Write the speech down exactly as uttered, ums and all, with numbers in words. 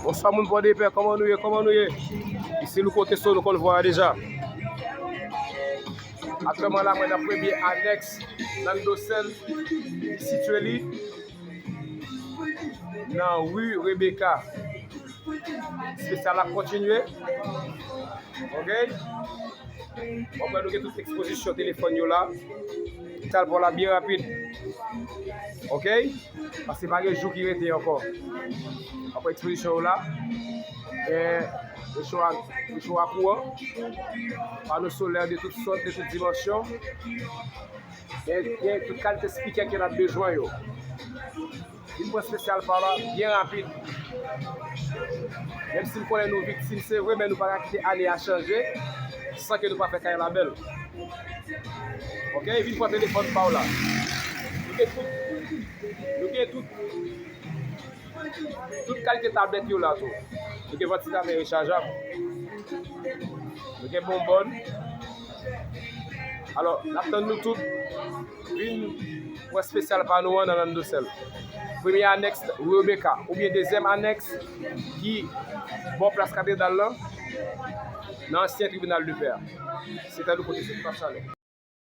Bonswa moun Pòdepè, kòman nou ye? Kòman nou ye? Isi Louko Teso, nou konn vwa a deja. Aktyèlman la, mwen nan premye anèks Nando Cell, ki sitiye li nan ri Rebecca. Espesyal la ap kontinye. Ok? Bon, nou gen tout ekspozisyon telefòn yo la. Talvò la byen rapid. Ok? Paske pa gen jou ki rete ankò. Apre ekspozisyon yo la, gen recho a, recho a kouran, pano solè de tout sòt, de tout dimansyon. Gen, gen tout kalite spikè ke n ap bezwen yo. Vin pran espesyal pa w la byen rapid. Menm si m konnen nou viktim, se vre, men nou pa ka kite ane a chanje san ke nou pa fè kay la bèl. Ok, vin pran telefòn pa w la. Nou gen tout, nou gen tout, tout kalite tablèt yo la tou. Nou gen vantilatè rechajab. Nou gen bonbòn. Alò, n ap tann nou tout. Vin pran espesyal pa nou an nan Nando Cell. Premye anèks Rebecca, oubyen dezyèm anèks ki bò plas katedral lan, nan ansyen tribinal de pè a. Se tan nou kote sou Pap Salè.